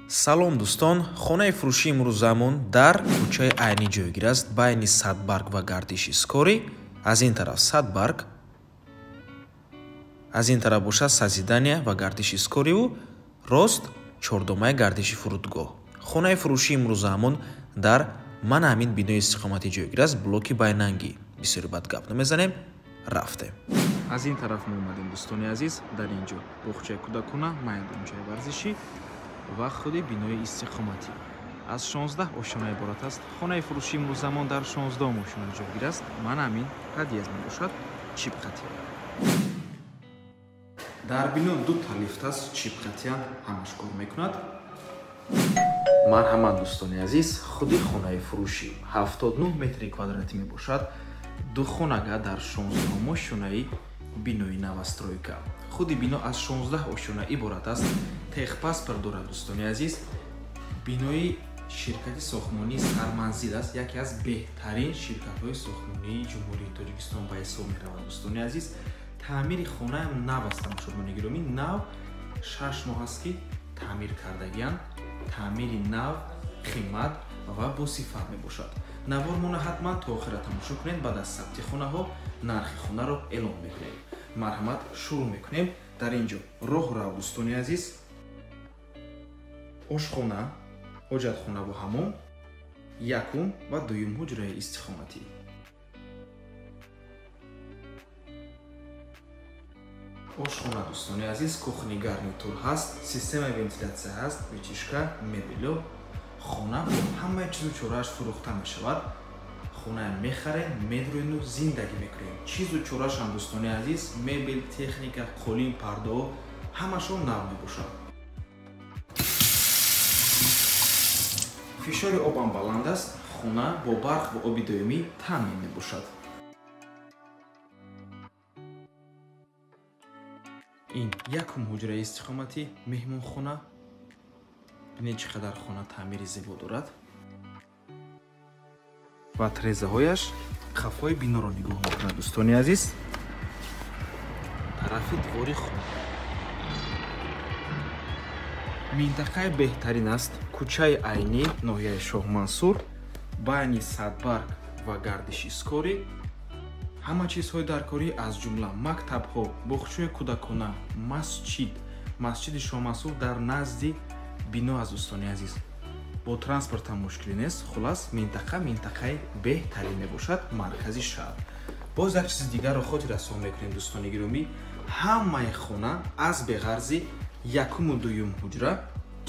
Салом дӯстон, хонаи фурӯшии имрӯзамон дар кӯчаи Айнӣ ҷойгир аст, байни Садбарг ва гардиши Скорӣ. Аз ин тараф Садбарг, аз ин тараф бошад Созидания ва гардиши Скориву рост чордомаи гардиши фурудгоҳ. Хонаи фурӯшии имрӯзамон дар мана ҳамин бинои истиқоматӣ ҷойгир аст, блоки байнангӣ. Бисёри бад гап намезанем, рафтем. Аз ин тараф мо омадем, дӯстони азиз, дар ин ҷо боғчаи кӯдакона, майдончаи варзишӣ ва худи бинои истиқоматӣ. Аз 16 ошёна иборат аст. Хонаи фурӯшии имрӯзамон дар 16 ошёна ҷойгир аст. Мана ҳамин подъезд мебошад, чипқатия. Дар бино ду та лифт аст, чипқатиян ҳамаш кор мекунад. Марҳамат, дӯстони азиз, худи хонаи фурӯшӣ 79 метри квадратӣ мебошад. Ду хонага дар 16 ошёнаи бинои новостройка. Худи бино аз 16 ошёна иборат аст. Техпаспорт дорад, дӯстони азиз. Бинои ширкати сохтмонии Сарманзил аст, яке аз беҳтарин ширкатҳои сохтмонии Ҷумҳурии Тоҷикистон ба ҳисоб меравад, дӯстони азиз. Таъмири хонаам нав аст, тамошобинони гиромӣ, нав 6 моҳ аст ки таъмир кардагианд. Таъмири нав, қимат ва босифат мебошад. Навормона ҳатман то охира тамошо кунед, баъд аз сабти хонаҳо нархи хонаро эълон мекунем. Марҳамат, шурӯъ мекунем. Дар ин ҷо роҳрав, дӯстони азиз, ошхона, ҳоҷатхонаву ҳамом, якум ва дуюм ҳуҷраи истиқоматӣ. Ошхона, дӯстони азиз, кухни гарнитур ҳаст, системаи вентилятсия ҳаст, вытяжка, мебелё. Хона бо ҳамаи чизу чорааш фурӯхта мешавад. Хона мехарем, медроену зиндагӣ мекунем. Чизу чораашам, дӯстони азиз, мебел, техника, қолин, пардаҳо ҳамашон нав мебошад. Фишори обам баланд аст, хона бо барқ ва оби доимӣ таъмин мебошад. Ин якум ҳуҷраи истиқоматӣ, меҳмонхона. Бинед, чӣ қадар хона таъмири зебо дорад. Ва трезаҳояш қафои биноро нигоҳ мекунад, дӯстони азиз. Тарафи двори хона. Минтақаи беҳтарин аст, кӯчаи Айнӣ, ноҳияи Шоҳмансур, байни Садбарг ва гардиши Скорӣ. Ҳама чизҳои даркорӣ аз ҷумла мактабҳо, боғчаи кӯдакона, масҷид, масҷиди Шоҳмансур дар назди бино аст, дӯстони азиз. Бо транспорт ҳам мушкилӣ нест. Хулас, минтақа минтақаи беҳтарин мебошад, маркази шаҳр. Боз як чизи дигарро хотиррасон мекунем, дӯстони гиромӣ. Ҳамаи хона аз беғарзи якуму дуюм ҳуҷра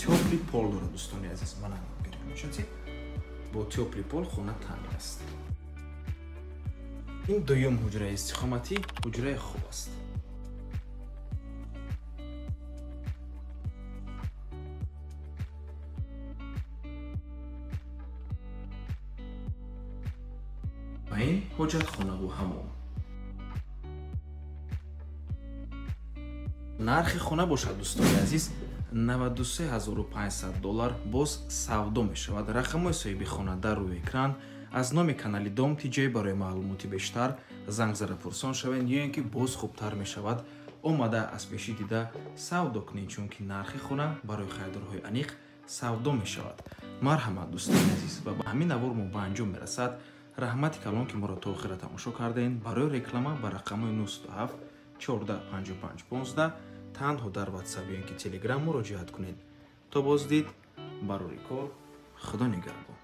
тёплый пол дорад, дӯстони азиз. Мана мешавад, бо тёплый пол хона таъмин аст. Ин дуюм ҳуҷраи истиқоматӣ, ҳуҷраи хуб аст. Ва ин ҳоҷатхонаву ҳамом. Нархи хона бошад, дӯстони азиз, 93500 доллар боз савдо мешавад. Рақамҳои соҳиби хона дар рӯи экран. Аз номи канали Дом ТЖ барои маълумоти бештар занг зада пурсон шавед, ё ин ки боз хубтар мешавад омада аз пешӣ дида савдо кунед, чунки нархи хона барои харидорҳои аниқ савдо мешавад. Марҳамат, дӯстони азиз, ва ба ҳамин навор мо ба анҷом мерасад. Раҳмати калон, ки моро то охира тамошо кардаен. Барои реклама ба рақамҳои 97 14 55 15 танҳо дар WhatsApp ё ин ки Telegram муроҷиат кунед. То боздид, барори кор, Худо нигаҳбон.